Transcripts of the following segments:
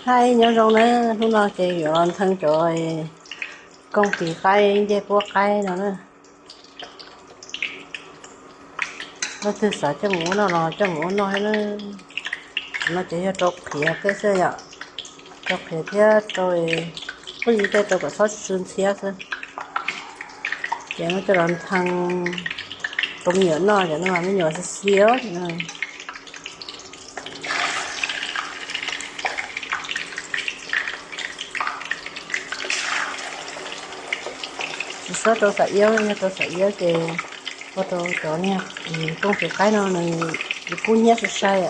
Hais nyob zoo na, hnub no ces yuav los ntxhee cov kooj pis qaib ncej puab qaib no na. Leej twg xav coj mus ua noj los coj mus ua noj thiab na. No ces yog rau qhiav tej xwb yom, rau qhiav thiab rau pheej tej rau kom txhob tsw ntxhiab xwb. Ces muab coj los ntxhee rau me nyuam noj, cov no mas me nyuam xis xis os. Tsis txhob rau xam iab, yog rau xam iab ces ua rau cov niag kooj pis qaib no nws kub hnyiab sai sai,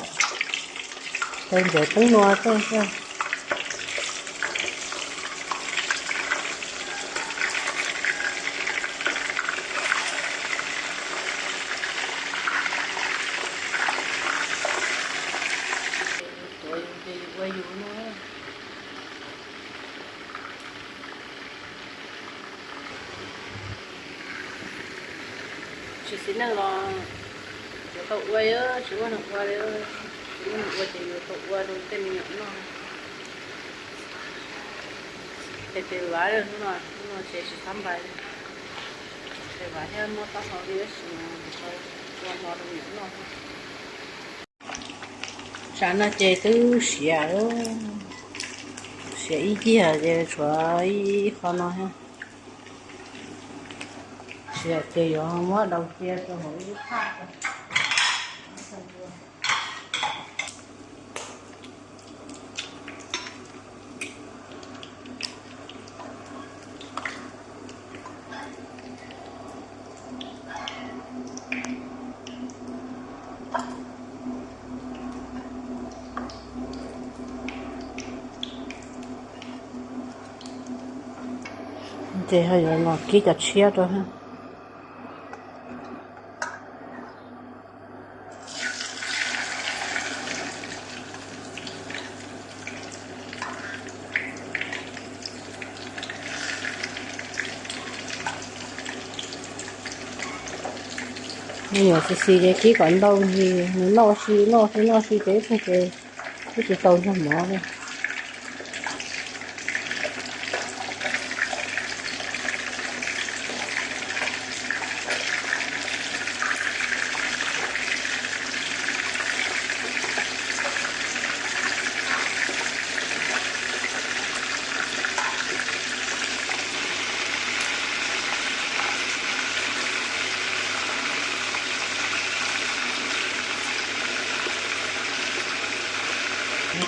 ces ntxeev teeb nua tej xwb. Tsis xis neej los yuav tau ua, tsis muaj neeg ua li, tsis muaj neeg ua ces yuav tau ua rau tej me nyuam noj. Ces tes vav hnub no, hnub no ces tsis txhob npais, tes vav thiab muab taub hau li tab sis ua hmo rau me nyuam noj. Tsam no ces twb siav, siav ib yig ces tshuav ib qho no thiab. Siav ces yuav muab daus cia rau hauv ib phaj. Ces ho yuav los kib cov tshiab rau. Me nyuam xis xis ces kib kom ntau, nws noj si noj si noj si ces ib txhia ces twb tsis tau nrog mov li.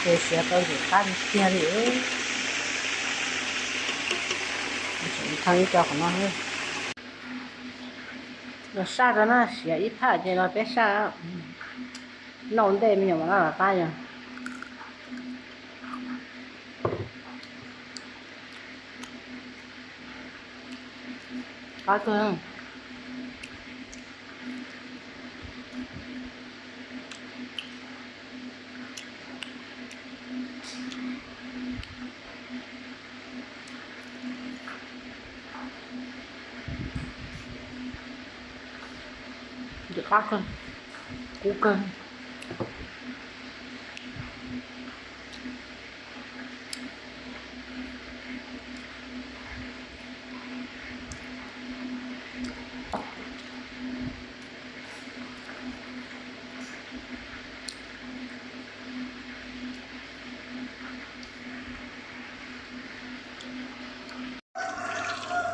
Ces siav tau ntxim qab tiag tiag li. Tseem thau ib co qhov no. Los saj rau na, siav ib phaj ces los peb saj. Noj ntej me nyuam mam noj los qab yog. Qab kawg. Ntxim qab kawg, kub kawg.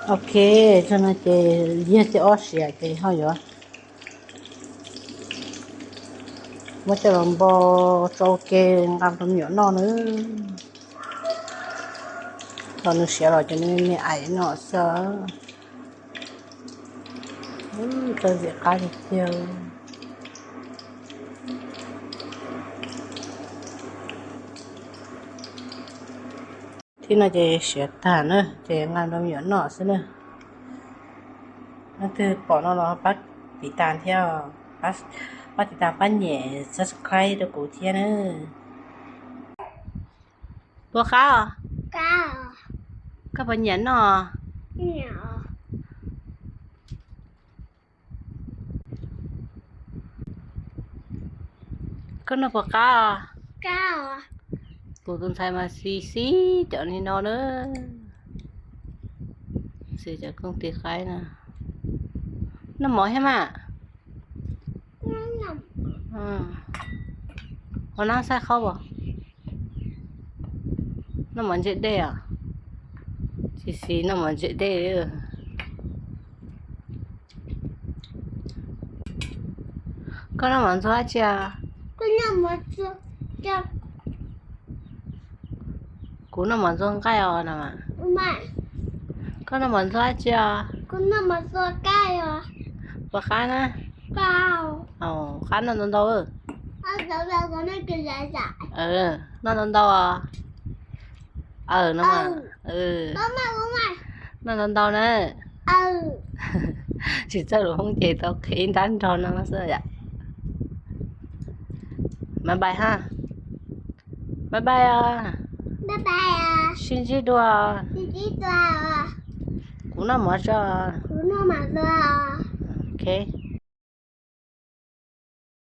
Ok, txog no ces yog cov ob siav ces ho yuav muab coj los npo tso ua ke nqa rau me nyuam noj na. Thaum nws siav los ces nws me me aim no xwb. Txawj ntxim qab tiag tiag. Thib no ces siav tag na ces nqa rau me nyuam noj xwb na. Leej twg pom no los pab tiv tas thiab, pab tiv tas pab nyem subscribe rau kuv thiab na. Puas qab os? Koj puas nyiam noj? Koj noj puas qab os? Kuv tus ntxhais mas xis xis cov li no na. Xis cov kooj tis qaib na. Noj mov thiab mas. Ua nab saib qhaub as. Noj mov ntse dej os. Xis xis noj mov ntse dej. Koj noj mov ntxuag dab tsi os? Kuv noj mov ntxuag nqaij os no. Koj noj mov ntxuag dab tsi os? Puas qab na? Qab, noj ntau ntau. Noj ntau ntau os. Aw, no, noj ntau ntau na. Tsis txawj lus Hmoob ces tau qhia ib nrab nrog no xwb yom. Bye bye ha. Bye bye os. Sib ntsib dua. Kuv noj mov tso. Ok.